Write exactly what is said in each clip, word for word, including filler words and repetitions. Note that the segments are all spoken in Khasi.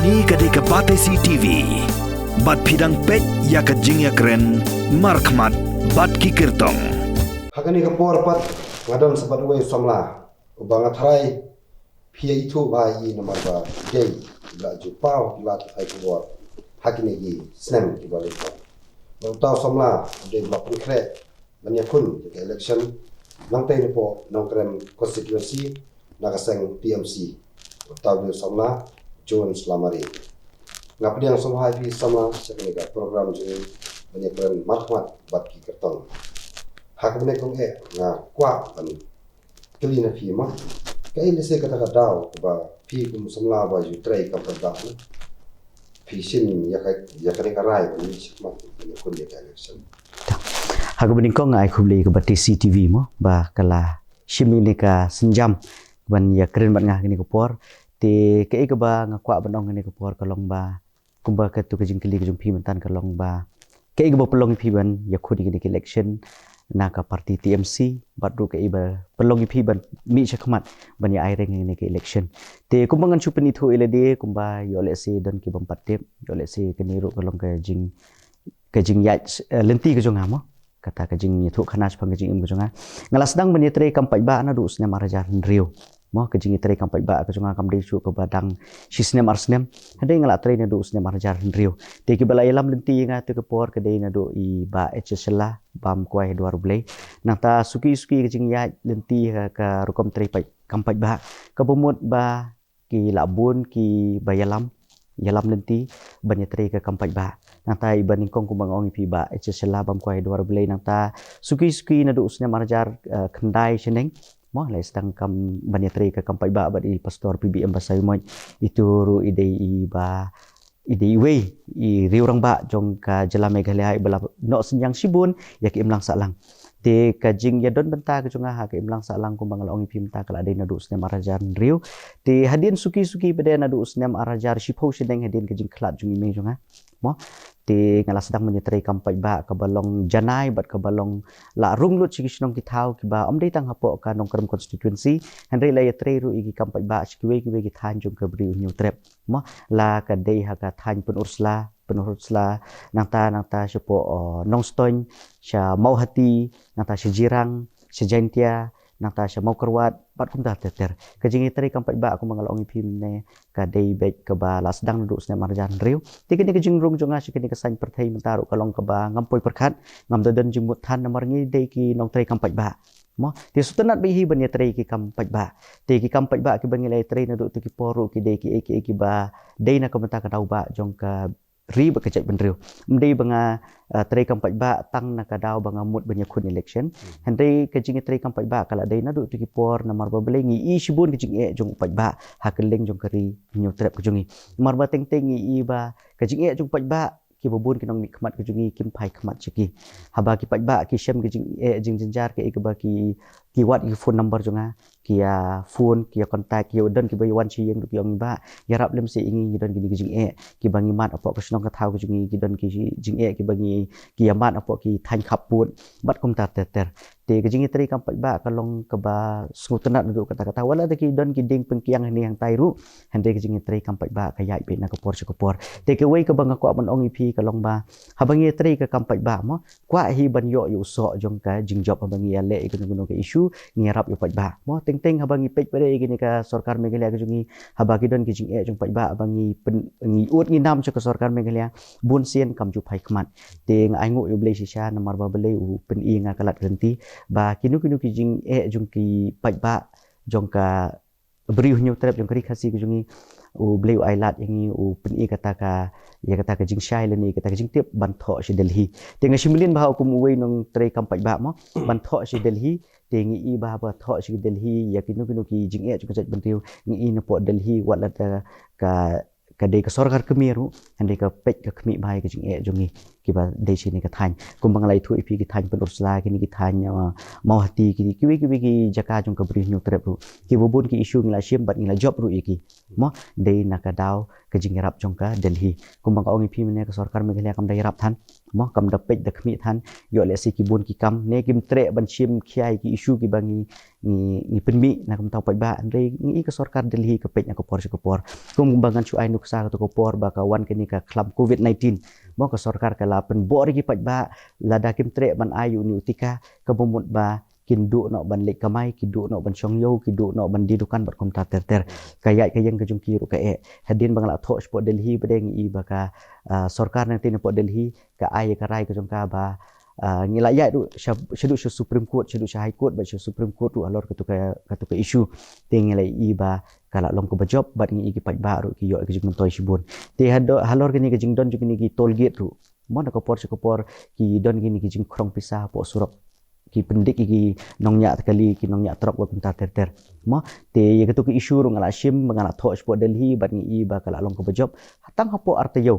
Kane ka dei ka Batesi TV. Bad phi dang peit ïa ka jingïakren markhmat bad ki kyrtong. Ha kane ka por pat nga don sa bad uwei u samla uba nga tharai phi ïa ithuh bha ïa i namar ba dei i la ju paw i la ai khubor ha kine ki snem kiba la jia. Bad uta u samla u dei ba la pynkhreh ban ïakhun ïa ka election nangtei napoh Nongkrem constituency na ka seng TMC. Uta u dei u samla John Slamari. Nga pdiang sngewbha ïa phi samla sha kane ka program jong ngi ban ïakren markhmat bad ki kyrtong. Ha kaba nyngkong eh nga kwah ban kylli na phi ma, kaei lehse kata ka daw kaba phi kum samla ba ju trei kam pat ba phi shim ïa ka, ïa kane ka rai ban ïa shim ma ban ïakhun ïa ka election. Ha kaba nyngkong nga ai khublei ïa ka Batesi TV mo ba ka la shim ïa kane ka sienjam ban ïakren bad nga ha kane ka por. Te kaei kaba nga kwah ban ong ha kane ka por ka long ba kumba katto ka jingkylli ka jong phi mynta ka long ba kaei kaba pynlong ïa phi ban ïakhun ïa kane ka election na ka party TMC bad ruh kaei ba pynlong ïa phi ban mih shakhmat ban ïa aireng ïa kane ka election. Te kumba ngan shu pynithuh ïa lade kumba ïoh lehse don ki bym pat tip, ïoh lehse kane ruh ka long ka jing, ka jingïaid, eh, lynti ka jong nga mo. Kata ka jingïathuhkhana shaphang ka jingim ka jong nga. Nga la sdang ban ïatrei kam paidbah naduh u snem ar hajar hynriew. Mo, ka jingïatrei kam paidbah ka jong nga kam dei shuh kaba dang shi snem ar snem. Hynrei nga la trei naduh u snem ar hajar hynriew. Te kiba la ïalam lynti ïa nga ha kata ka por ka dei naduh i Bah H S Shylla, Bam Kwai Dwar U Blei. Nangta suki suki ka jingïaid lynti ha ka rukom trei paid, kam paidbah kaba mut ba ki la bun kiba ïalam, ïalam lynti ban ïatrei ka kam paidbah. Nangta iba nyngkong kumba nga ong ïa phi Bah H S Shylla, Bam Kwai Dwar U Blei, nangta suki suki naduh u snem ar hajar, eh, khyndai shaneng. Mo, la sdang kam ban ïatrei ka kam paidbah bad i Pastor P B M Basaiawmoit. Itu ruh i dei iba, i dei iwei i riew rangbah jong ka jylla Meghalaya iba la noh synñiang shibun ïa ka imlang sahlang. Te ka jingïadon bynta ka jong nga ha ka imlang sahlang kumba nga la ong ïa phi mynta ka la dei naduh u snem ar hajar hynriew. Te hadien suki suki pat de naduh u snem ar hajar shiphew shaneng hadien ka jingkhlad jong i mei jong nga. Mo, te nga la sdang ban ïatrei kam paidbah kaba long janai bad kaba long la rung lut sha ki shnong ki thaw kiba ym dei tang hapoh ka Nongkrem constituency. Hynrei la ïatrei ruh ïa ki kam paidbah sha kiwei kiwei ki thaiñ jong ka Bri u Hynñiewtrep. Mo, la ka dei ha ka thaiñ Pynursla, Pynursla, nangta, nangta shapoh, oh, Nongstoiñ, sha Mawhati, nangta sha Jirang, sha Jaintia, nangta sha Mawkyrwat, bad kumta ter ter. Ka jingïatrei kam paidbah kumba nga la ong ïa phi mynne ka dei beit kaba la sdang naduh u snem ar hajar hynriew. Te kane ka jingrung jong nga sha kane ka saiñ pyrthei mynta ruh ka long kaba ngam poi pyrkhat, ngam da don jingmut than namar ngi dei ki nongtrei kam paidbah. Mo, te sngewtynnat bha hi ban ïatrei ki kam paidbah. Te ki kam paidbah kiba ngi la ïatrei naduh kata ki por ruh ki dei kiei kiei kiba dei na ka bynta ka daw bah jong ka ri bad ka jaitbynriew. Ym dei ba nga, eh, trei kam paidbah tang na ka daw ba nga mut ban ïakhun election. Hynrei ka jingïatrei kam paidbah ka la dei naduh kata ki por namar ba balei ngi i shibun ka jingeh jong u paidbah ha kylleng jong ka Ri Hynñiewtrep ka jong ngi. Namar ba teng teng ngi i ba ka jingeh jong u paidbah kiba bun ki nongmihkhmat ka jong ngi kim phai khmat sha ki. Haba ki paidbah ki shem ka jingeh jingjynjar kaei kaba ki, ki wad ïa ki phone number jong nga, ki ïa phone, ki ïa contact, ki ïa don kiba ïa wan sha ïing ruh ki ong, bah, ïarap lem seh ïa ngi, ngi don kine ki jingeh kiba ngi mad hapoh ka shnong ka thaw ka jong ngi, ki don ki jingeh kiba ngi, ki ïa mad hapoh ki thaiñ khappud bad kumta ter ter. Te ka jingïatrei kam paidbah ka long kaba sngewtynnat naduh katta katta, wat la da ki don ki dieng pynkiang hangne hangtai ruh. Hynrei ka jingïatrei kam paidbah ka ïaid beit na ka por sha ka por. Te kawei kaba nga kwah ban ong ïa phi ka long ba haba ngi ïatrei ka kam paidbah mo, kwah hi ban ïoh ïa u soh jong ka jingjop haba ngi ïaleh ïa kano kano ka issue, ngi ïarap ïa u paidbah. Mo, teng teng haba ngi peit pat de ïa kane ka sorkar Meghalaya ka jong ngi, haba ki don ki jingeh jong u paidbah, haba ngi pyn-, ngi ud ngi nam sha ka sorkar Meghalaya, bun sien kam ju phai khmat. Te nga ainguh ïa U Blei shisha namar ba balei u pyni ïa nga ka lad ka lynti ba kino kino ki jingeh jong ki paidbah jong ka Bri u Hynñiewtrep jong ka Ri Khasi ka jong ngi, U Blei u ai lad ïa ngi, u pyni kata ka, ïa kata ka jingshai lane kata ka jingtip ban thoh sha Delhi. Te nga shu mlien bha kum uwei u nongtrei kam paidbah mo, ban thoh sha Delhi. Te ngi i ba haba thoh sha Delhi ïa kino kino ki jingeh jong ka jaitbynriew, ngi i napoh Delhi wat la da ka, ka dei ka sorkar kmie ruh, hynrei ka peit ka khmih bha ïa ka jingeh jong ngi kiba dei shane ka thaiñ. Kumba nga la ïathuh ïa phi ki thaiñ Pynursla, kine ki thaiñ, uh, Mawhati, kine kiwei kiwei ki jaka jong ka Bri u Hynñiewtrep ruh, kiba bun ki issue ngi la shim bad ngi la jop ruh ïa ki. Mo, dei na ka daw ka jingïarap jong ka Delhi. Kumba nga ong ïa phi mynne ka sorkar Meghalaya kam da ïarap than. Mo kam da peit da khmih than, ïoh lehse ki bun ki kam ne kim treh ban shim khia ïa ki issue kiba ngi ngi ngi pynmih na ka bynta u paidbah, hynrei ngi i ka sorkar Delhi ka peit na ka por sha ka por. Kumba ngan shu ai nuksa kato ka por ba ka wan kane ka khlam covid nineteen, mo ka sorkar ka la pynbor ïa ki paidbah, lada kim treh ban ai ïa une u tika, kaba mut ba kin duh noh ban leit kamai, ki duh noh ban shong ïew, ki duh noh ban die dukan bad kumta ter ter. Ka ïaid ka ïeng ka jong ki ruh ka eh. Hadien ba nga la thoh shapoh Delhi ba dei, ngi i ba ka, ah, sorkar nangtei napoh Delhi ka ai ïa ka rai ka jong ka ba, ah, ngi la ïaid ruh sha, shaduh sha Supreme Court, shaduh sha High Court bad sha Supreme Court ruh halor kato ka, kato ka issue. Te ngi la i ba ka la long kaba jop bad ngi i ki paidbah ruh ki ïoh ïa ka jingmyntoi shibun. Te hado-, halor kane ka jingdon jong kine ki toll gate ruh, mo na ka por sha ka por ki don kine ki jingkhrong pisa hapoh surok, ki pyndik ïa ki nongñiah kali, ki nongñiah trok bad kumta ter ter. Mo, te ïa kato ka issue ruh nga la shim ba nga la thoh shapoh Delhi bad ngi i ba ka la long kaba jop. Tang hapoh ar taïew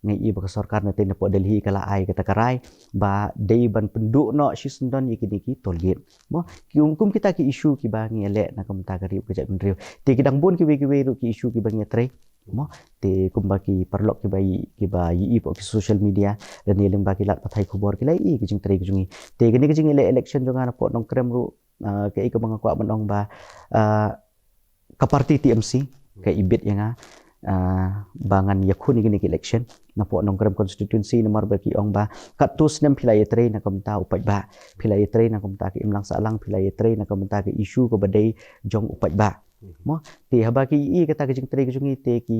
ngi i ba ka sorkar nangtei napoh Delhi ka la ai kata ka rai ba dei ban pynduh noh shisyndon ïa kine ki toll gate. Mo, ki kum, kum kita ki issue kiba ngi leh na ka bynta ka ri ka jaitbynriew. Te ki dang bun kiwei kiwei ruh ki issue kiba ngi trei. Mo, te kumba ki paralok kiba i, kiba i, i hapoh ki social media lane lyngba ki lad pathai khubor ki la i ki jingtrei ki jong ngi. Te kane ka jingïaleh election jong nga napoh Nongkrem ruh, ah, kaei kaba nga kwah ban ong ba, ah, ka party T M C ka i bit ïa nga, ah, ba ngan ïakhun ïa kane ka election napoh Nongkrem constituency, namar ba ki ong ba katto snem phi la ïatrei na ka bynta u paidbah, phi la ïatrei na ka bynta ka imlang sahlang, phi la ïatrei na ka bynta ka issue kaba dei jong u paidbah. Mo, te haba ki i kata ka jingtrei ka jong ngi te ki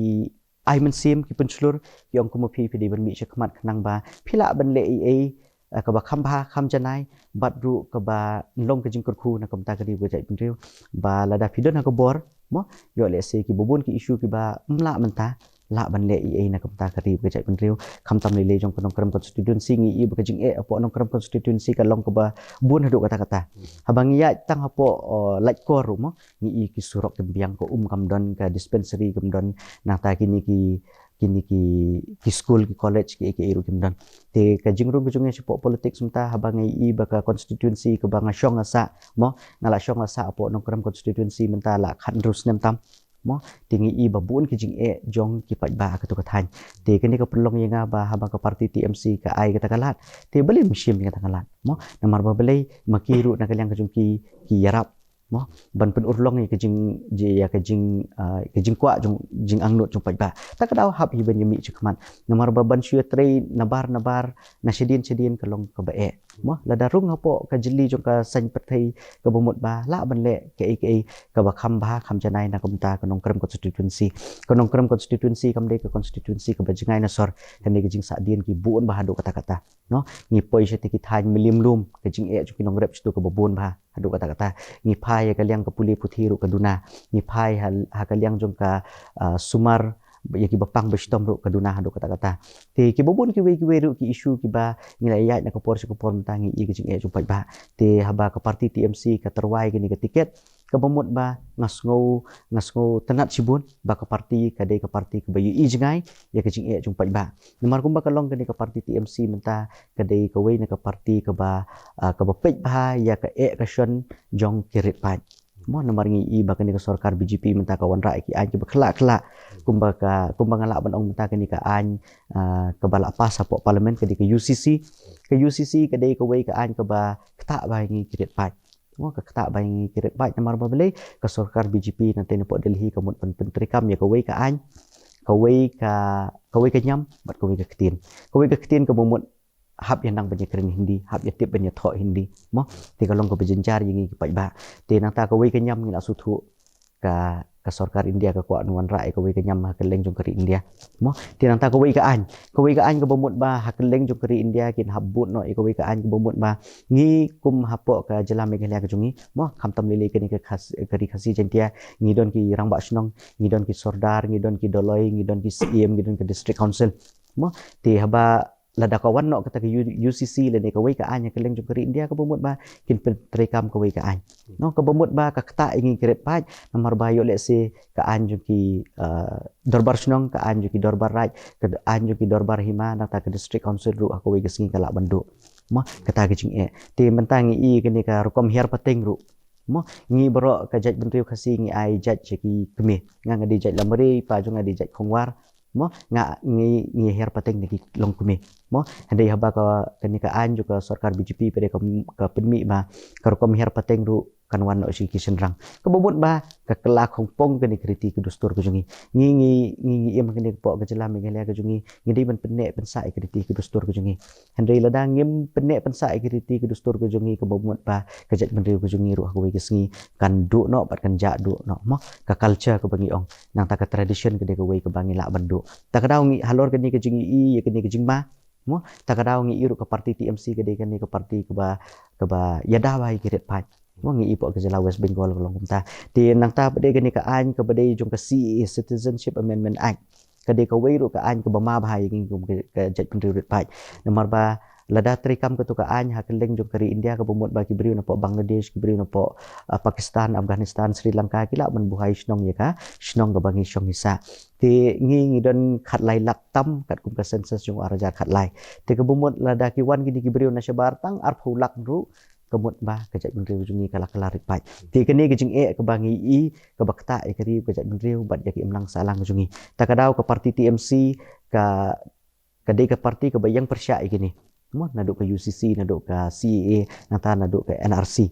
ai mynsiem, ki pynshlur, ki ong kumba phi, phi dei ban mih sha khmat khnang ba phi lah ban leh ei ei, eh, kaba kham bha kham janai bad ruh kaba long ka jingkyrkhu na ka bynta ka ri ka jaitbynriew. Ba lada phi don ha ka bor, mo, ïoh lehse kiba bun ki issue kiba ym lah mynta lah ban leh ei ei na ka bynta ka ri ka jaitbynriew. Khamtam lei lei jong ka Nongkrem constituency, ngi i ba ka jingeh hapoh Nongkrem constituency ka long kaba bun haduh katta katta. Haba ngi ïaid tang hapoh, oh, Laitkor ruh, mo, ngi i ki surok kim biang, ka um kam don, ka dispensary kam don, nangta kine ki, kine ki, ki skul, ki college, ki, ki ruh kim don. Te ka jingrung ka jong ngi shapoh politics mynta, haba ngi i ba ka constituency kaba nga shong nga sah, mo, nga la shong nga sah hapoh Nongkrem constituency mynta la khathynriew snem tam. Mo, te ngi i ba bun ki jingeh jong ki paidbah ha kato ka thaiñ. Te kane ka pynlong ïa nga ba haba ka party T M C ka ai kata ka lad, te balei ym shim ïa kata ka lad? Mo, namar ba balei ma ki ruh na ka liang ka jong ki ki ïarap, mo, ban pynurlong ïa ka jing, ïa ka jing, ah, ka jingkwah jong, jingangnud jong paidbah. Ta ka daw hap hi ban ïa mih sha khmat. Namar ba ban shu ïatrei nabar nabar, na shadien shadien ka long kaba eh. Mo, lada rung hapoh ka jylli jong ka saiñ pyrthei kaba mut ba lah ban leh kaei kaei kaba kham bha kham janai na ka bynta ka Nongkrem constituency. Ka Nongkrem constituency kam dei ka constituency kaba jngai na sor, kane ka jingsahdien ki bun bha haduh katta katta. No, ngi poi sha ki thaiñ Mylliem Lum, ka jingeh jong ki nongrep shatu kaba bun bha haduh katta katta. Ngi phai ha ka liang ka pule puthi ruh ka duna. Ngi phai ha, ha ka liang jong ka, ah, sumar ïa kiba pang ba shitom ruh ka duna haduh katta katta. Te kiba bun kiwei kiwei ruh ki issue kiba ngi la ïaid na ka por sha ka por mynta ngi i ka jingeh jong paidbah. Te haba ka party T M C ka tyrwa ïa kane ka tiket, kaba mut ba nga sngew, nga sngew tynnad shibun ba ka party ka dei ka party kaba ïohi jngai ïa ka jingeh jong paidbah. Namar kumba ka long kane ka party T M C mynta ka dei kawei na ka party kaba, ah, kaba peit bha ïa ka eh ka shon jong ki rit paid. Mo, namar ngi i ba kane ka sorkar B J P mynta ka wanrah ïa ki aiñ kiba khlak khlak. Kumba ka, kumba nga lah ban ong mynta kane ka aiñ, ah, kaba la pass hapoh parliament ka dei ka U C C. Ka U C C ka dei kawei ka aiñ kaba ktah bha ïa ngi ki rit paid. Mo, ka ktah bha ïa ngi ki rit paid namar ba balei ka sorkar B J P nangtei napoh Delhi ka mut ban pyntreikam ïa kawei ka aiñ, kawei ka, kawei ka niam bad kawei ka ktien. Kawei ka ktien kaba mut hap ïa nang ban ïa kren Hindi, hap ïa tip ban ïa thoh Hindi. Mo, te ka long kaba jynjar ïa ngi ki paidbah. Te nangta kawei ka niam ngi la sngewthuh ka, ka sorkar India ka kwah ban wanrah ïa kawei ka niam ha kylleng jong ka ri India. Mo, te nangta kawei ka aiñ, kawei ka aiñ kaba mut ba ha kylleng jong ka ri India kin hap bud noh ïa kawei ka aiñ kaba mut ba ngi kum hapoh ka jylla Meghalaya ka jong ngi. Mo, khamtam lei lei kane ka Khas-, ka ri Khasi Jaiñtia, ngi don ki rangbah shnong, ngi don ki sordar, ngi don ki doloi, ngi don ki C E M, ngi don ki district council. Mo, te haba lada ka wan noh kata ka U-, U C C lane kawei ka aiñ ha kylleng jong ka ri India kaba mut ba kin pyntreikam kawei ka aiñ. No, kaba mut ba ka ktah ïa ngi ki rit paid, namar ba ïoh lehse ka aiñ jong ki, ah, dorbar shnong, ka aiñ jong ki dorbar raij, ka aiñ jong ki dorbar hima, nangta ka district council ruh ha kawei ka sngi ka lah ban duh. Mo, kata ka jingeh. Te mynta ngi i kane ka rukom hiar pateng ruh. Mo, ngi baroh ka jaitbynriew Khasi ngi ai jait sha ki kmie. Nga nga dei jait Lamare, pa jong nga dei jait Khongwar. Mo, nga ngi ngi hiar pateng na ki longkmie. Mo, hynrei haba ka kane ka aiñ jong ka sorkar B J P pat ka ka pynmih ba ka rukom hiar pateng ruh kan wan noh sha ki shynrang. Kaba mut ba ka kylla khongpong kane ka riti ka dustur ka jong ngi. Ngi ngi ngi ngi im kane ka pok ka jylla Meghalaya ka jong ngi. Ngi dei ban pynneh pynsah ïa ka riti ka dustur ka jong ngi. Hynrei lada ngim pynneh pynsah ïa ka riti ka dustur ka jong ngi kaba mut ba ka jaitbynriew ka jong ngi ruh ha kawei ka sngi kan duh noh bad kan jah duh noh. Mo, ka culture kaba ngi ong. Nangta ka tradition ka dei kawei kaba ngi lah ban duh. Ta ka daw ngi halor kane ka jingïohi ïa kane ka jingma. Mo, ta ka daw ngi ïohi ruh ka party T M C ka dei kane ka party kaba kaba ïada bha ïa ki rit paid. Mo, ngi ïohi pok ka jylla West Bengal ka long kumta. Te nangta pat dei kane ka aiñ kaba dei jong ka C A A, Citizenship Amendment Act. Ka dei kawei ruh ka aiñ kaba ma bha ïa ngi kum ka, ka jaitbynriew rit paid. Namar ba lada treikam katu ka aiñ ha kylleng jong ka ri India kaba mut ba ki briew na pok Bangladesh, ki briew na pok, ah, Pakistan, Afghanistan, Sri Lanka ki lah ban buhai shnong ïa ka shnong kaba ngi shong ngi sah. Te ngi ngi don khatlai lak tam katkum ka census jong u ar hajar khatlai. Te kaba mut lada ki wan kine ki briew na shabar tang arphew lak ruh ka mut ba ka jaitbynriew jong ngi ka la kylla rit paid. Te kane ka jingeh kaba ngi ïohi kaba ktah ïa ka ri ka jaitbynriew bad ïa ka imlang sahlang jong ngi. Ta ka daw ka party T M C ka ka dei ka party kaba ïeng pyrshah ïa kine. Mo, naduh ka U C C, naduh ka C A A, nangta naduh ka N R C.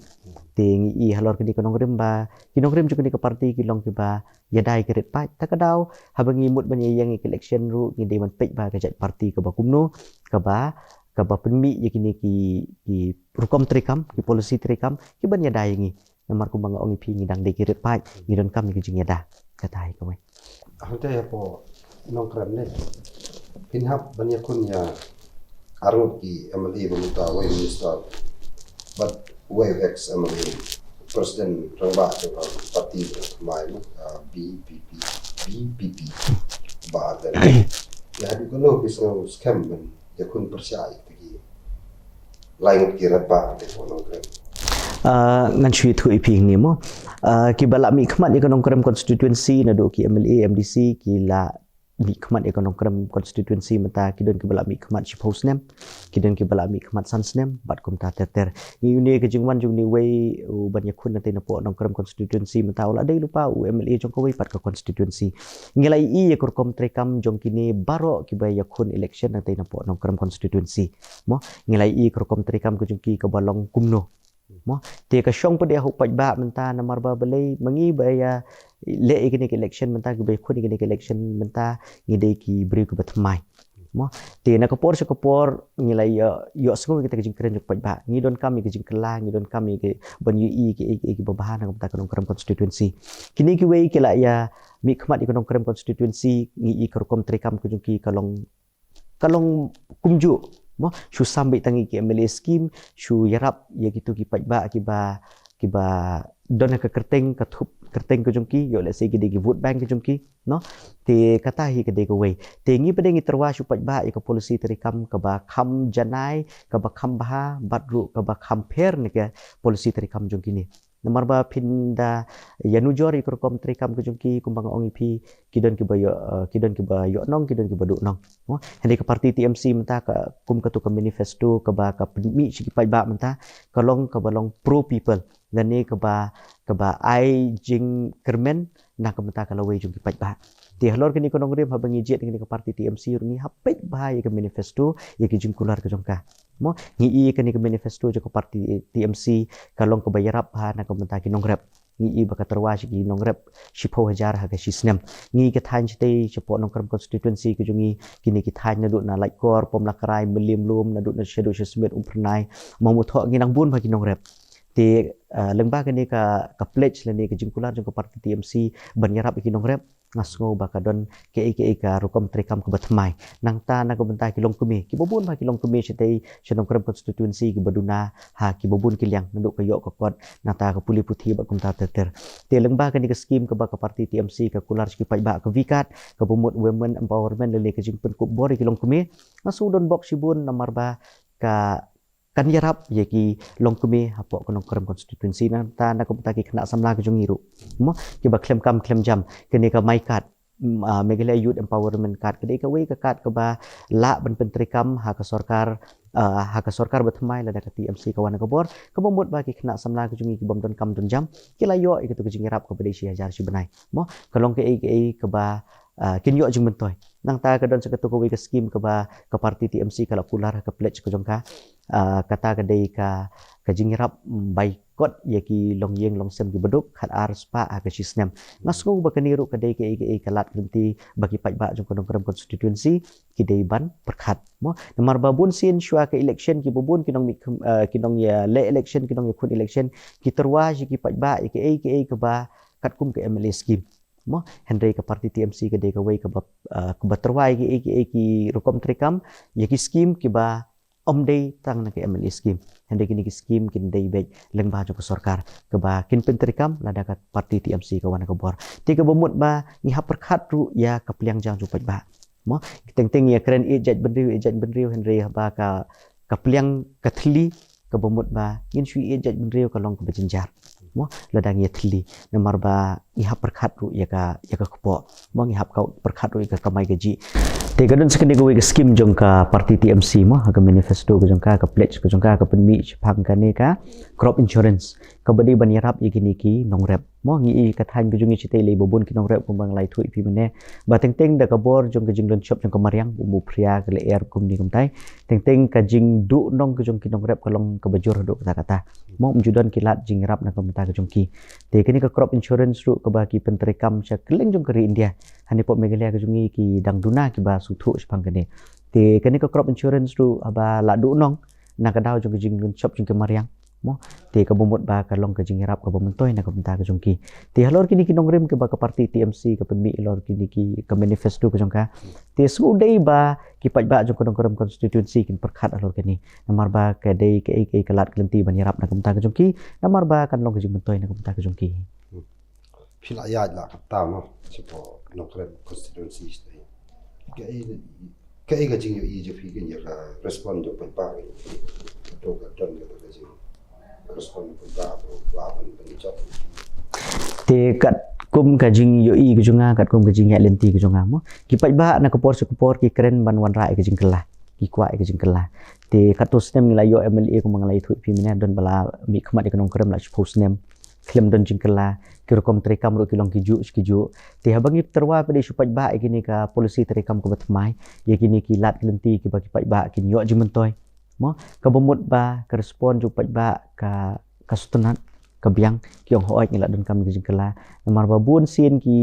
Te ngi ïohi halor kane ka nongrim ba ki nongrim jong kane ka party ki long kiba ïada ïa ki rit paid. Ta ka daw haba ngi mut ban ïeng ïa ka election ruh ngi dei ban peit ba ka jait party kaba kumno kaba kaba pynmih ïa kine ki ki rukom treikam, ki policy treikam kiban ïada ïa ngi. Namar kumba nga ong ïa phi ngi dang dei ki rit paid, ngi donkam ïa ka jingïada. Kata hi kawei. Hangta ïa phi Nongkrem ne. Phin hap ban ïakhun ïa arngut ki M L A ba mynta wei minister. Bad wei ex M L A. President rangbah jong ka party jong ka mai ma, ah, B P P, B P P. Ba dan. Ïa haduh katno phi sngew skhem ban ïakhun pyrshah ïa ki lai ngut ki rit paid te phi Nongkrem. Ah, ngan shu ïathuh ïa phi hangne mo. Ah, kiba la mihkhmat ïa ka Nongkrem constituency naduh ki M L A, M D C, ki la mihkhmat ïa ka Nongkrem constituency mynta ki don kiba la mihkhmat shiphew snem, ki don kiba la mihkhmat san snem, bad kumta ter ter. Ngi ïohi ka jingwan jong une wei u ban ïakhun na te na pok Nongkrem constituency mynta u la dei lypa u M L A jong kawei pat ka constituency. Ngi la ïohi ïa ka rukom treikam jong kine baroh kiba ïakhun election na te na pok Nongkrem constituency. Mo, ngi la ïohi ka rukom treikam ka jong ki kaba long kumno. Mo, te ka shong pat ïa u paidbah mynta namar ba balei ma ngi ba ïa leh ïa kine ki election mynta kiba ïakhun ïa kine ki election mynta ngi dei ki briew kiba thymmai. Mo, te na ka por sha ka por ngi la ïoh, ïoh sngew ïa kita ki jingkren jong u paidbah. Ngi donkam ïa ki jingkylla, ngi donkam ïa ki ban ïohi ïa ki, ïa ki, ïa ki ba bha na ka bynta ka Nongkrem constituency. Kine kiwei ki la ïa mihkhmat ïa ka Nongkrem constituency ngi ïohi ka rukom treikam ka jong ki ka long ka long kumjuh. Mo, shu sam beit tang ïa ki M L A scheme, shu ïarap ïa kitu ki paidbah kiba kiba don ha ka kyrteng, ka thup kyrteng ka jong ki, ïoh lehse ki dei ki vote bank ka jong ki, no? Te kata hi ka dei kawei. Te ngi pat ngi tyrwa shu paidbah ïa ka policy treikam kaba kham janai, kaba kham bha, bad ruh kaba kham pher na ka policy treikam jong kine. Namar ba phin da ïa nujor ïa ka rukom treikam ka jong ki kumba nga ong ïa phi, ki don kiba ïoh, eh, ki don kiba ïoh nong, ki don kiba duh nong. Mo, hynrei ka party T M C mynta ka kum katu ka manifesto kaba ka pynmih sha ki paidbah mynta ka long kaba long pro people. Lane kaba kaba ai jingkyrmen na ka bynta ka lawei jong ki paidbah. Te halor kane ka nongrim haba ngi jied kane ka party T M C ruh ngi hap peit bha ïa ka manifesto ïa ki jingkular ka jong ka. Mo, ngi ïohi kane ka manifesto jong ka party T M C ka long kaba ïarap bha na ka bynta ki nongrep. Ngi ïohi ba ka tyrwa sha ki nongrep shiphew hajar ha ka shi snem. Ngi ka thaiñ shatei shapoh Nongkrem constituency ka jong ngi, kine ki thaiñ naduh na Laitkor, Pomlakrai, Mylliem Lum, naduh na shaduh sha Smit, Umphyrnai, Mawmuthoh ngi nang bun bha ki nongrep. Te, ah, lyngba kane ka, ka pledge lane ka jingkular jong ka party T M C ban ïarap ïa ki nongrep, nga sngew ba ka don kaei kaei ka rukom treikam kaba thymmai. Nangta na ka bynta ki longkmie, kiba bun bha ki longkmie shatei sha Nongkrem constituency kiba duna ha kiba bun ki liang, naduh ka ïoh ka kot, nangta ka pule puthi bad kumta ter ter. Te lyngba kane ka scheme kaba ka party T M C ka kular sha ki paidbah ka V-card, kaba mut women empowerment lane ka jingpynkup bor ïa ki longkmie, nga sngew don bok shibun namar ba ka kan ïarap ïa ki longkmie hapoh ka Nongkrem constituency. Nangta na ka bynta ki khynnah samla ka jong ngi ruh, mo, kiba khlem kam khlem jam, kane ka MyKad, mm, ah, Meghalaya Youth Empowerment Card, ka dei kawei ka card kaba lah ban pyntreikam ha ka sorkar, ah, ha ka sorkar ba thymmai lada ka T M C ka wan ha ka bor, kaba mut ba ki khynnah samla ka jong ngi kibym don kam don jam ki la ïoh ïa katu ka jingïarap kaba dei shi hajar shi bnai. Mo, ka long kaei kaei kaba, ah, kin ïoh jingmyntoi. Nangta ka don sa katu kawei ka skim kaba ka party T M C ka la kular ha ka pledge ka jong ka. Ah, kata ka dei ka, ka jingïarap, mm, bai kot ïa ki longïing longsem ki baduk khat ar spah ha ka shi snem. Nga sngew ba kane ruh ka dei kaei kaei ka lad ka lynti ba ki paidbah jong ka Nongkrem constituency ki dei ban pyrkhat. Mo, namar ba bun sien shuwa ka election kiba bun ki nongmih khmat, eh, ki nongïaleh election, ki nongïakhun election, ki tyrwa sha ki paidbah ïa kaei kaei kaba katkum ka M L A scheme. Mo, hynrei ka party T M C ka dei kawei kaba, eh, kaba tyrwa ïa kaei kaei ki rukom treikam, ïa ki scheme kiba ym dei tang na ka M L A scheme. Hynrei kine ki scheme kin dei beit lyngba jong ka sorkar kaba kin pyntreikam lada ka party T M C ka wan ha ka bor. Te kaba mut ba ngi hap pyrkhat ruh ïa ka pliang jong u paidbah. Mo, teng teng ïa kren ïa jaitbynriew, ïa jaitbynriew, hynrei haba ka, ka pliang ka thylli, kaba mut ba ngin shu ïa jaitbynriew ka long kaba jynjar. Mo, lada ngi ïa thylli, namar ba ngi hap pyrkhat ruh ïa ka, ïa ka kpoh. Mo, ngi hap ka pyrkhat ruh ïa ka kamai kajih. Te ka don sa kane kawei ka skim jong ka party T M C, mo, ha ka manifesto ka jong ka, ka pledge ka jong ka, ka pynmih shaphang kane ka crop insurance, kaba dei ban ïarap ïa kine ki nongrep. Mo, ngi i ka thaiñ ka jong ngi shatei lei ba bun ki nongrep kumba nga la ïathuh ïa phi mynne. Ba teng teng da ka bor jong ka jingdon shop jong ka mariang, u mu phria ka lyer kumne kumtai. Teng teng ka jingduh nong ka jong ki nongrep ka long kaba jur haduh katta katta. Mo, ym ju don ki lad jingïarap na ka bynta ka jong ki. Te kane ka crop insurance ruh kaba ki pyntreikam sha kylleng jong ka ri India, hangne hapoh Meghalaya ka jong ngi ki dang duna kiba sngewthuh shaphang kane. Te kane ka crop insurance ruh haba la duh nong na ka daw jong ka jingdon shop jong ka mariang. Mo, te kaba mut ba ka long ka jingïarap kaba myntoi na ka bynta ka jong ki. Te halor kine ki nongrim kiba ka party T M C ka pynmih halor kine ki, ka manifesto ka jong ka, te sngewdei ba ki paidbah jong ka Nongkrem constituency kin pyrkhat halor kane. Namar ba ka dei kaei kaei ka lad ka lynti ban ïarap na ka bynta ka jong ki, namar ba kan long ka jingmyntoi na ka bynta ka jong ki. Phi la ïaid la katta, mo, shapoh Nongkrem constituency shatei. Kaei, kaei ka jingïohi jong phi kane ïa ka respond jong paidbah kane. Kato ka don kata ka jing respond jong paidbah ba, ba ban, ban jop. Te katkum ka jingïohi ka jong nga, katkum ka jingïaid lynti ka jong nga, mo, ki paidbah na ka por sha ka por ki kren ban wanrah ïa ka jingkylla, ki kwah ïa ka jingkylla. Te katto snem ngi la ïoh M L A kumba nga la ïathuh ïa phi mynne, don ba la mih khmat ïa ka Nongkrem la shiphew snem. Khlem don jingkylla, ki rukom treikam ruh ki long kijuh sha kijuh. Te haba ngi tyrwa pat de shu paidbah ïa kine ka policy treikam kaba thymmai, ïa kine ki lad ki lynti kiba ki paidbah kin ïoh jingmyntoi. Mo, kaba mut ba ka respond jong u paidbah ka, ka sngewtynnat, ka biang, ki ong hooid ngi la donkam ïa ka jingkylla. Namar ba bun sien ki,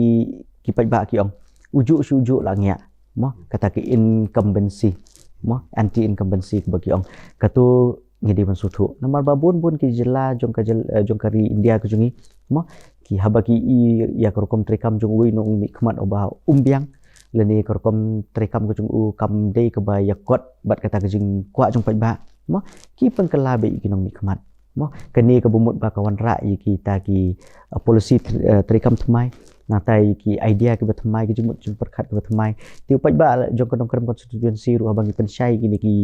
ki paidbah ki ong ujuh shu ujuh la ngiah. Mo, kata ka incumbency. Mo, anti incumbency kaba ki ong. Kato ngi dei ban sngewthuh. Namar ba bun bun ki jylla jong ka jyl-, eh, jong ka ri India ka jong ngi, mo, ki haba ki i ïa ka rukom treikam jong uwei u nongmihkhmat uba um biang, lane ka rukom treikam ka jong u kam dei kaba ïakot bad kata ka jingkwah jong paidbah, mo, ki pynkylla beit ïa ki nongmihkhmat. Mo, kane kaba mut ba ka wanrah ïa kita ki, eh, policy tre-, eh, treikam thymmai, nangta ïa ki idea kiba thymmai, ki jingmut jingpyrkhat kiba thymmai. Te u paidbah jong ka Nongkrem constituency ruh haba ngi pynshai ïa kine ki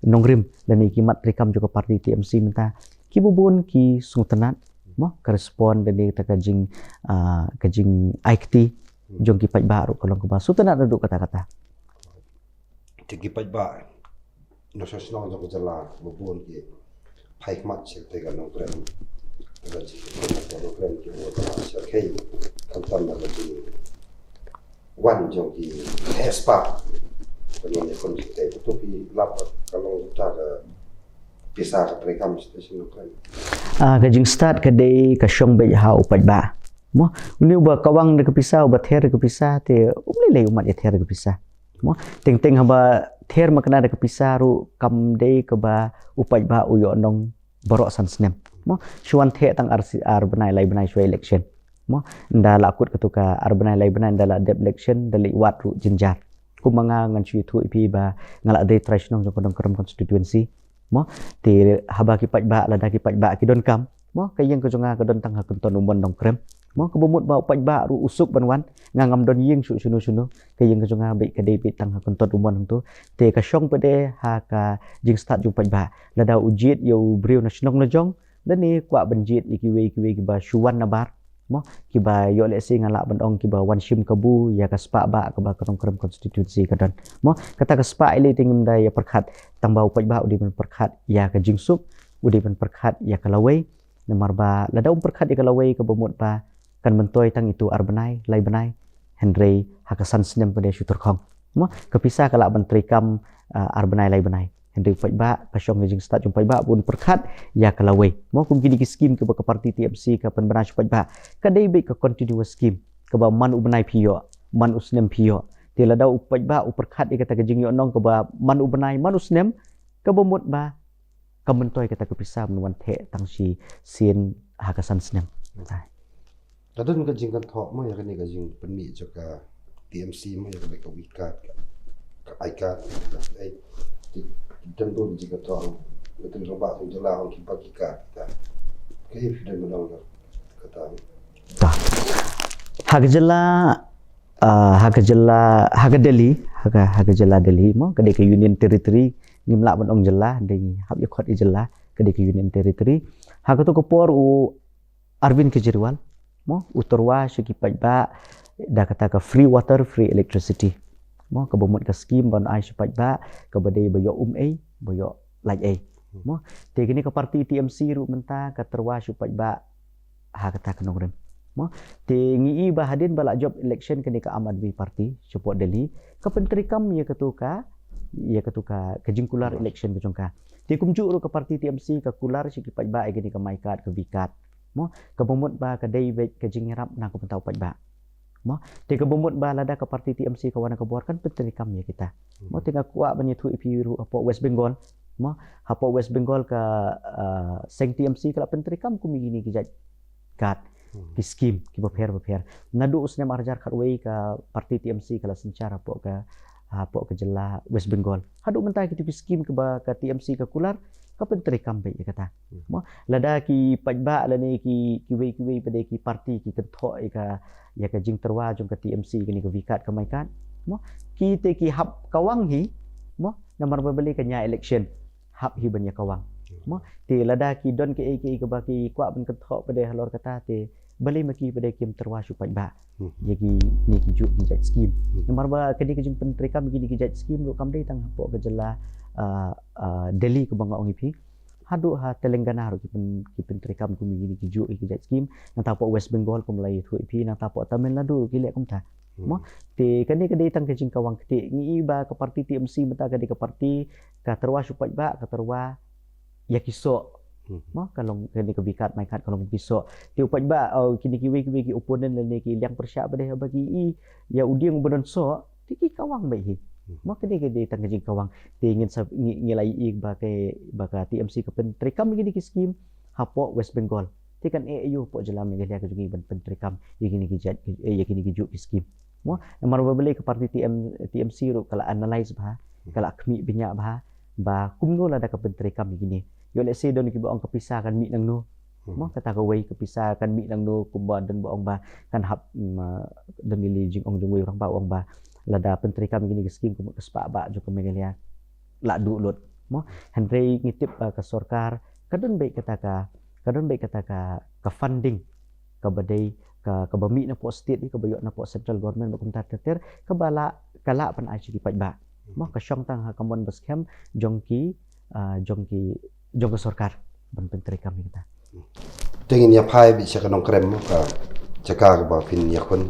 nongrim lane ki mat treikam jong ka party T M C mynta, kiba bun ki sngewtynnat, mo, ka respond lane kata ka jing, ah, ka jingai kti jong ki paidbah ruh ka long kaba sngewtynnat naduh katta katta. Te ki paidbah na shnong shnong jong ka jylla ba bun ki phai khmat sha kata ka Nongkrem. Ka jing ka Nongkrem ki wan sha khei khamtam da ka jing wan jong ki heh spah. Ka nong ïakhun shatei, to phi lap ka long kata ka pisa ka treikam shatei sha Nongkrem. Ah, ka jingstad ka dei ka shong beit ha u paidbah. Mo, une uba kawang da ka pisa, uba ther da ka pisa, te um lei lei u mat ïa ther da ka pisa. Mo, teng teng haba ther makna da ka pisa ruh kam dei kaba u paidbah u ïoh nong baroh san snem. Mo, shu wan theh tang ar si-, ar bnai lai bnai shuwa election. Mo, ynda la kut katu ka ar bnai lai bnai, ynda la dep election da leit wad ruh jynjar. Kumba nga ngan shu ïathuh ïa phi ba nga la dei trai shnong jong ka Nongkrem constituency. Mo, te haba ki paidbah, lada ki paidbah ki donkam, mo, ka ïing ka jong nga ka don tang ha kynton u mon Nongkrem. Mo, kaba mut ba u paidbah ruh u suk ban wan, nga ngam don ïing shuh shano shano. Ka ïing ka jong nga beit ka dei beit tang ha kynton u mon hangto. Te ka shong pat de ha ka jingstad jong u paidbah. Lada u jied ïa u briew na shnong na jong, lane kwah ban jied ïa kiwei kiwei kiba shu wan nabar, mo, kiba ïoh lehse nga lah ban ong kiba wan shim kabu ïa ka spah bah kaba ka Nongkrem constituency ka don. Mo, kata ka spah ïaleh te ngim da ïa pyrkhat, tang ba u paidbah u dei ban pyrkhat ïa ka jingsuk, u dei ban pyrkhat ïa ka lawei. Namar ba lada um pyrkhat ïa ka lawei kaba mut ba kan myntoi tang ïa tu ar bnai, lai bnai, hynrei ha ka san snem pat de shu tyrkhong. Mo, ka pisa ka lah ban treikam, ah, ar bnai lai bnai. Hynrei u paidbah, ka shong ka jingstad jong u paidbah ban pyrkhat ïa ka lawei. Mo, kum kine ki skim kiba ka party T M C ka pynbna sha u paidbah, ka dei beit ka continuous scheme, kaba man u bnai phi ïoh, man u snem phi ïoh. Te lada u paidbah u pyrkhat ïa kata ka jingïohnong kaba man u bnai, man u snem, kaba mut ba ka myntoi kata ka pisa ban wan theh tang shisien ha ka san snem. Ka don ka jingkynthoh mo ïa kane ka jingpynmih jong ka T M C mo ïa kane ka wi card, ka, ka I card, ka, eh, ki, ki don bun jingkynthoh, mynta rangbah jong jylla ong ki ba ki card kita. Kaei phi don ban ong kata? Ta. Ha ka jylla, ah, ha ka jylla, ha ka Delhi, ha ka, ha ka jylla Delhi mo, ka dei ka Union Territory, ngim lah ban ong jylla, dei hap ïa khot ïa jylla, ka dei ka Union Territory. Ha kato ka por u Arvind Kejriwal mo, u tyrwa sha ki paidbah da kata ka free water, free electricity. Mo, kaba mut ka skim ban ai sha paidbah, kaba dei ba ïoh um ei, ba ïoh lait ei. Mo, te kane ka party T M C ruh mynta ka tyrwa sha u paidbah ha kata ka nongrim. Mo, te ngi i ba hadien ba la jop election kane ka Aam Aadmi Party shapoh Delhi, ka pyntreikam ïa kato ka, ïa kato ka, ka jingkular election ka jong ka. Te kumjuh ruh ka party T M C ka kular sha ki paidbah ïa kane ka my card, ka wi card. Mo, kaba mut ba ka dei beit ka jingïarap na ka bynta u paidbah. Mo, te kaba mut ba lada ka party T M C ka wan na ka bor kan pyntreikam ïa kita. Mo, te nga kwah ban ïathuh ïa phi ruh hapoh West Bengal. Mo, hapoh West Bengal ka, ah, seng T M C ka la pyntreikam kum ïa kine ki jait card, ki skim kiba pher ba pher. Naduh u snem ar hajar khatwei ka party T M C ka la synshar hapoh ka, hapoh ka jylla West Bengal. Haduh mynta kito ki skim kiba ka T M C ka kular, ka pyntreikam beit ïa kata. Mo, lada ki paidbah lane ki, kiwei kiwei pat de ki party ki kynthoh ïa ka, ïa ka jingtyrwa jong ka T M C kane ka wi card, ka my card. Mo, ki te ki hap kawang hi. Mo, namar ba balei, ka nia election, hap hi ban ïa kawang. Mo, te lada ki don kaei kaei kaba ki kwah ban kynthoh pat de halor kata, te balei ma ki pat de kim tyrwa sha u paidbah ïa kine kijuh ki jait skim. Namar ba kane ka jingpyntreikam ïa kine ki jait skim ruh kam dei tang hapoh ka jylla, ah, ah, Delhi kaba nga ong ïa phi. Haduh ha Telangana ruh ki pyn, ki pyntreikam kum ïa kine kijuh ki jait skim. Nangta hapoh West Bengal kum la ïathuh ïa phi, nangta hapoh Tamil Nadu ruh ki leh kumta. Mo, te kane ka dei tang ka jingkawang kti. Ngi i ba ka party T M C mynta ka dei ka party ka tyrwa sha u paidbah, ka tyrwa ïa ki soh. Mo, ka long kane ka wi card my card ka long ki soh. Te u paidbah, oh, kine kiwei kiwei ki opponent lane ki liang pyrshah pat de haba ki i ïa u dieng uba don soh, te ki kawang beit hi. Mo, kane ka dei tang ka jingkawang. Te ngin sa, ngi, ngi la i ba ka, ba ka T M C ka pyntreikam ïa kine ki skim hapoh West Bengal. Te kan eh aiu hapoh jylla Meghalaya ka jong ngi ban pyntreikam ïa kine ki jait, eh, ïa kine kijuh ki skim. Mo, namar ba balei, ka party T M, T M C ruh ka la analyse bha, ka la khmih bniah bha, ba kumno lada ka pyntreikam ïa kine. Ïoh lehse don kiba ong ka pisa kan mih nangno. Mo, kata kawei, ka pisa kan mih nangno, kumba don ba ong ba kan hap, mm, ah, don i la jingong jong uwei u rangbah u ong ba lada pyntreikam ïa kine ki skim ka mut ka spah bah jong ka Meghalaya la duh lut. Mo, hynrei ngi tip ba ka sorkar ka don beit kata ka, ka don beit kata ka, ka funding kaba dei ka, kaba mih napoh state, kaba ïoh napoh central government bad kumta ter ter, kaba la, ka lah ban ai sha ki paidbah. Mo, ka shong tang ha ka mon ba skhem jong ki, ah, jong ki, jong ka sorkar ban pyntreikam ïa kata. Te ngin ïa phai beit sha ka Nongkrem, mo, ka jaka kaba phin ïakhun.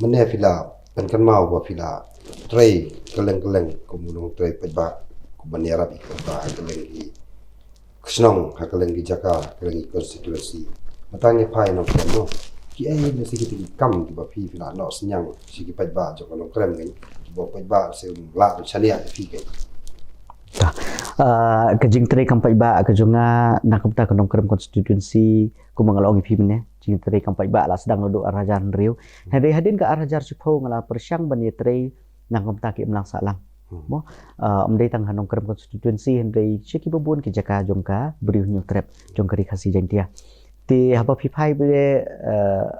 Mynne phi la pynkynmaw ba phi la trei kylleng kylleng kum u nongtrei paidbah, kum ban ïarap ïa ki paidbah ha kylleng ki shnong, ha kylleng ki jaka, ha kylleng ki constituency. Mynta ngi phai Nongkrem, mo, kiei lehse kita ki kam kiba phi, phi la noh synñiang sha ki paidbah jong ka Nongkrem, kiba u paidbah lehse u lah ban shaniah ïa phi kein? Ah, ka jingtrei kam paidbah ka jong nga na ka bynta ka Nongkrem constituency, kumba nga la ong ïa phi mynne, jingtrei kam paidbah la sdang naduh ar hajar hynriew. Hynrei hadien ka ar hajar shiphew nga la pyrshang ban ïatrei na ka bynta ki imlang sahlang. Mo, ah, ym dei tang ha Nongkrem constituency, hynrei sha kiba bun ki jaka jong ka Bri u Hynñiewtrep, jong ka Ri Khasi Jaiñtia. Te haba phi phai beit, eh,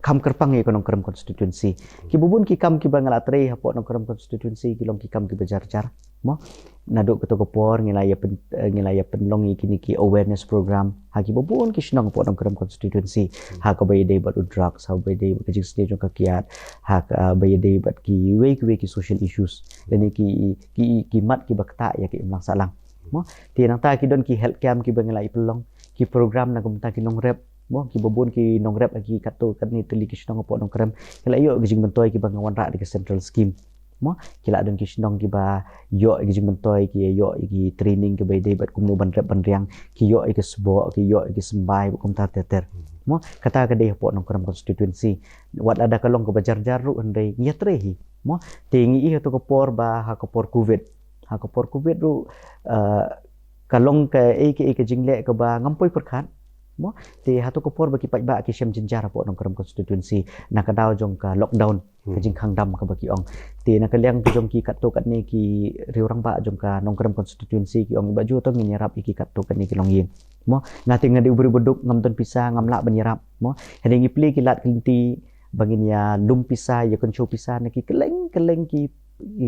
kham kyrpang ïa ka Nongkrem constituency, kiba bun ki kam kiba nga la trei hapoh Nongkrem constituency ki long ki kam kiba jar jar. Mo, naduh kato ka por ngi la ïa pyn, eh, ngi la ïa pynlong ïa kine ki awareness program ha kiba bun ki shnong hapoh Nongkrem constituency, ha kaba ïadei bad u drugs, ha kaba ïadei bad ka jingsniew jong ka kiad, ha kaba ïadei bad kiwei kiwei ki social issues, lane ki, ki, ki mat kiba ktah ïa ka imlang sahlang. Mo, te nangta ki don ki health camp kiba ngi la ïa pynlong, ki program na ka bynta ki nongrep, Mo, kiba bun ki nongrep ha ki katto katne tylli ki shnong hapoh Nongkrem ki la ïoh ki jingmyntoi kiba nga wanrah da ki central scheme. Mo, ki la don ki shnong kiba ïoh ki jingmyntoi, ki ïoh ki training kiba ïadei bad kumno ban rep ban riang, ki ïoh ki sboh, ki ïoh ki symbai bad kumta ter ter. Mo, kata ka dei hapoh Nongkrem constituency. Wat lada ka long kaba jar jar ruh hynrei ngi ïatrei hi. Mo, te ngi ïohi ha kato ka por ba ha ka por covid, ha ka por covid ruh, eh, ka long kaei kaei ka jingleh kaba ngam poi pyrkhat. Mo, te ha kato ka por ba ki paidbah ki shem jynjar hapoh Nongkrem constituency na ka daw jong ka lockdown, ka jingkhang dam kaba ki ong. Te na ka liang ka jong ki katto katne ki riew rangbah jong ka Nongkrem constituency ki ong ba ju to ngin ïarap ïa ki katto katne ki longïing. Mo, nga te nga dei u briew ba duk, ngam don pisa, ngam lah ban ïarap. Mo, hynrei ngi plie ki lad ki lynti ba ngin ïa lum pisa, ïa kynshew pisa na ki kylleng kylleng ki,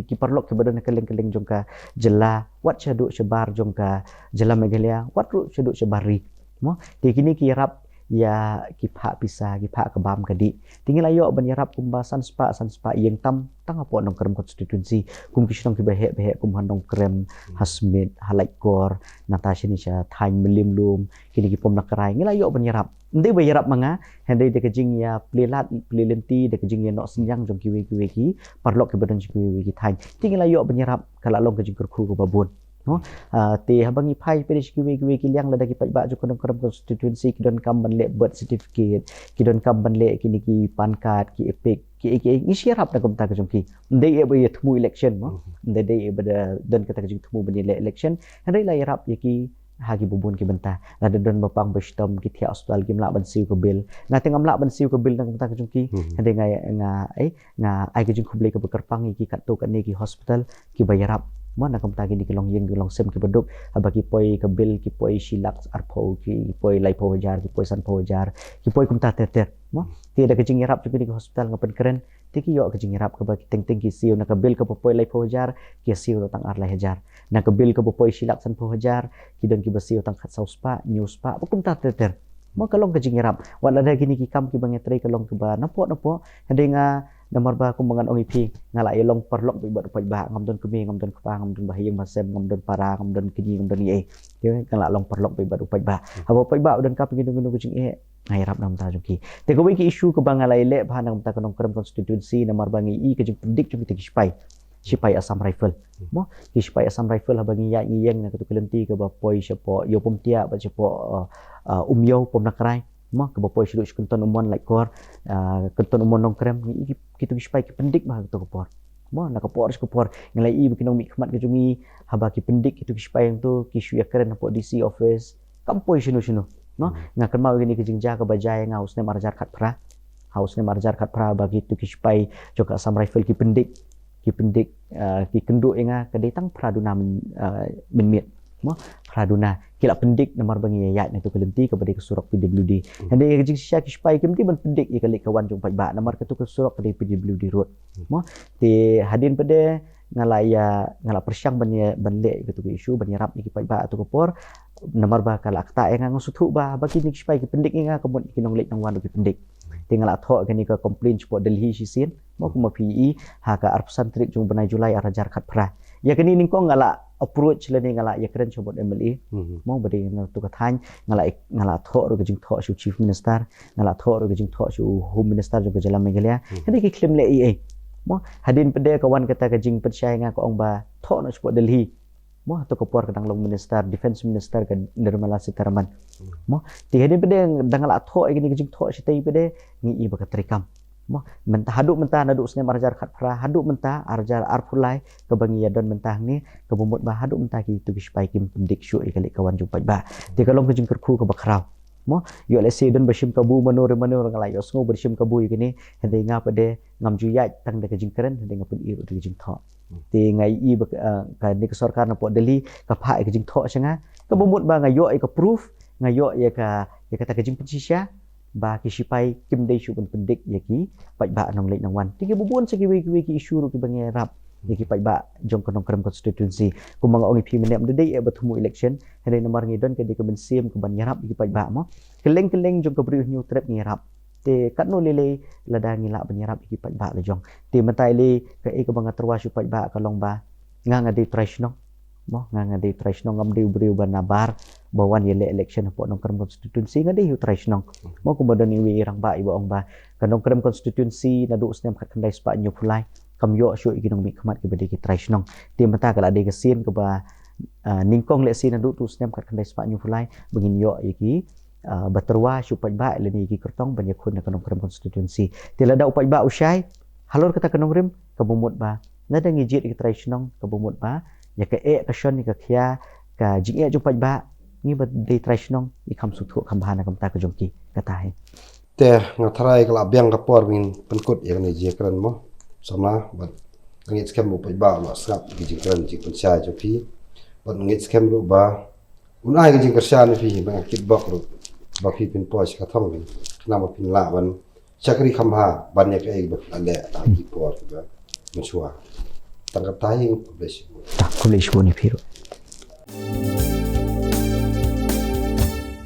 ki paralok kiba don ha kylleng kylleng jong ka jylla, wat shaduh shabar jong ka jylla Meghalaya, wat ruh shaduh shabar ri. Mo, te kine ki ïarap ïa ki phah pisa, ki phah ka bam ka dih. Te ngi la ïoh ban ïarap kumba san spah, san spah ïing tam tang hapoh Nongkrem constituency, kum ki shnong kiba heh ba heh kum ha Nongkrem, ha Smit, ha Laitkor, nangta shane sha thaiñ Mylliem Lum, kine ki Pom Nakrai, ngi la ïoh ban ïarap. Ym dei ba ïarap ma nga, hynrei da ka jingïa plie lad, plie lynti, da ka jingïa noh synñiang jong kiwei kiwei ki paralok kiba don sha kiwei kiwei ki thaiñ, te ngi la ïoh ban ïarap, ka la long ka jingkyrkhu kaba bun. No? Ah, te haba ngi phai pat sha kiwei kiwei ki liang, lada ki paidbah jong ka Nongkrem constituency ki donkam ban leh birth certificate, ki donkam ban leh kine ki PAN card, ki EPIC, ki, ki, ngi shu ïarap na kumta ka jong ki. Ym dei ïa ba ïa thmu election mo. Ym dei, dei ïa ba da don kata ka jingthmu ban ïa leh election. Hynrei la ïarap ïa ki ha kiba bun ki bynta. Lada don ba pang ba shitom, ki thiah hospital, kim lah ban siew ka bill. Nga te ngam lah ban siew ka bill na kumta ka jong ki. Hynrei nga, nga, eh, nga ai ka jingkhublei kaba kyrpang ïa ki katto katne ki hospital kiba ïarap. Mo, na kumta kine ki longïing ki longsem kiba duk, haba ki poi ka bill, ki poi shi lak arphew, ki poi laiphew hajar, ki poi sanphew hajar, ki poi kumta ter ter. Mo, te da ka jingïarap jong kine ki hospital nga pynkren, te ki ïoh ka jingïarap kaba ki teng teng ki siew, na ka bill kaba poi laiphew hajar, ki siew tang ar lai hajar. Na ka bill kaba poi shi lak sanphew hajar, ki don kiba siew tang khatsaw spah, hynñiew spah, ba kumta ter ter. Mo, ka long ka jingïarap. Wat lada kine ki kam kiba ngi trei ka long kiba napoh napoh, hynrei nga, namar ba kumba ngan ong ïa phi, nga la ïa long paralok bad u paidbah, ngam don kmie, ngam don kpa, ngam don bahaïing bahasem, ngam don para, ngam don kñi, ngam don ei ei. Te nga la long paralok bad u paidbah. Haba u paidbah u donkam kino kino ka jingeh, nga ïarap na ka bynta jong ki. Te kawei ka issue kaba nga la ïaleh bha na ka bynta ka Nongkrem constituency, namar ba ngi i ka jingpyndik jong kita ki sipai, sipai Assam Rifle. Mo, ki sipai Assam Rifle haba ngi ïaid ngi ïeng na katu ka lynti kaba poi shapoh Ïew Pumtiah bad shapoh, uh, uh, Umiew, Pom Nakrai. Mo, kaba poi shaduh sha Kynton Umon, Laitkor, uh, Kynton Umon, Nongkrem, ngi i ki, kitu ki sipai ki pyndik bha ha katu ka por. Mo, na ka por sha ka por, ngi la i ba ki nongmihkhmat ka jong ngi, haba ki pyndik kitu ki sipai hangtu, ki shu ïakren hapoh D C office, kam poi shano shano. No, nga kynmaw ïa kane ka jingjia kaba jia ïa nga ha u snem ar hajar khatphra. Ha u snem ar hajar khatphra ba kitu ki sipai jong ka Assam Rifle ki pyndik, ki pyndik, ah, ki kynduh ïa nga, ka dei tang phra duna myn, ah, mynmiet. Mo, phra duna. Ki la pyndik namar ba ngi ïaid na katu ka lynti kaba dei ka surok P W D. Hynrei ka jingshisha ki sipai kim dei ban pyndik ïa ka leit ka wan jong u paidbah namar katu ka surok ka dei P W D road. Mo, te hadien pat de nga la ïa, nga la pyrshang ban ïa, ban leh ïa katu ka issue, ban ïarap ïa ki paidbah ha katu ka por. Namar ba ka la ktah ïa nga, nga sngewthuh ba, ba kine ki sipai ki pyndik ïa nga, ka mut ki nongleit nongwan ruh ki pyndik. Te nga la thoh kane ka complaint shapoh Delhi shisien, mo, kumba phi i, ha ka arphew san tarik jong u bnai July ar hajar khatphra. Ïa kane nyngkong nga la approach lane nga la ïakren shapoh M L A. Mo, ba dei na katu ka thaiñ, nga la, nga la thoh ruh ka jingthoh sha u Chief Minister, nga la thoh ruh ka jingthoh sha u Home Minister jong ka jylla Meghalaya. Hynrei ki khlem leh ei ei. Mo, hadien pat de ka wan kata ka jingpynshai ïa nga, ka ong ba thoh noh shapoh Delhi. Mo, ha katu ka por ka dang long Minister, Defence Minister ka Nirmala Sitharaman. Mo, te hadien pat de da nga la thoh ïa kane ka jingthoh shatei pat de, ngi i ba ka treikam. Mo, mynta haduh mynta, naduh u snem ar hajar khatphra haduh mynta ar hajar arphew lai, kaba ngi ïa don mynta hangne, kaba mut ba haduh mynta kitu ki sipai kim pyndik shuh ïa ka leit ka wan jong u paidbah. Te ka long ka jingkyrkhu kaba khraw. Mo, ïoh lehse don ba shim kabu mano re mano re, nga la ïohsngew ba shim kabu ïa kane, hynrei nga pat de ngam ju ïaid tang da ka jingkren, hynrei nga pyni ruh da ka jingthoh. Te nga i ba, eh, kane ka sorkar napoh Delhi ka phah ïa ka jingthoh sha nga, kaba mut ba nga ïoh ïa ka proof, nga ïoh ïa ka, ïa kata ka jingpynshisha ba ki sipai kim dei shuh ban pyndik ïa ki paidbah nongleit nongwan. Te kiba bun sa kiwei kiwei ki issue ruh kiba ngi ïarap ïa ki paidbah jong ka Nongkrem constituency. Kumba nga ong ïa phi mynne, ym dei ïa ba thmu election, hynrei namar ngi don ka dei ka mynsiem kaban ïarap ïa ki paidbah mo. Kylleng kylleng jong ka Bri U Hynñiewtrep ngi ïarap. Te katno lei lei lada ngi lah ban ïarap ïa ki paidbah la jong. Te mynta lei kaei kaba nga tyrwa sha u paidbah ka long ba nga, nga dei u trai shnong. Mo, nga nga dei trai shnong, ngam dei u briew ba nabar ba wan ïaleh election hapoh Nongkrem constituency, nga dei u trai shnong. Mo, kumba don iwei i rangbah iba ong ba ka Nongkrem constituency naduh u snem khatkhyndai spah hynñiewphew lai kam ïoh shuh ïa ki nongmihkhmat kiba dei ki trai shnong. Te mynta ka la dei ka sien kaba, ah, nyngkong lehse naduh u snem khatkhyndai spah hynñiewphew lai ba ngin ïoh ïa ki, ah, ba tyrwa sha u paidbah lane ïa ki kyrtong ban ïakhun na ka Nongkrem constituency. Te lada u paidbah u shai halor kata ka nongrim, kaba mut ba lada ngi jied ïa ki trai shnong, kaba mut ba ïa ka eh ka shon, ïa ka khia, ka jingeh jong u paidbah, ngi ba dei trai shnong ngi kham sngewthuh kham bha na ka bynta ka jong ki. Kata hi. Te nga tharai ka la biang ka por ba ngin pynkut ïa kane ka jingkren mo. Samla bad nga ngeit skhem ba u paidbah u la sngap ïa ka jingkren jingpynshai jong phi. Bad nga ngeit skhem ruh ba un ai ka jingkyrshan ïa phi, ba nga kitbok ruh ba phi pynpoi sha ka thong phi, khnang ba phin lah ban shakri kham bha ban ïa kaei ba phi la leh ha ki por kiba mynshuwa. Tang kata hi, khublei shibun. Tang khublei shibun ïa phi ruh.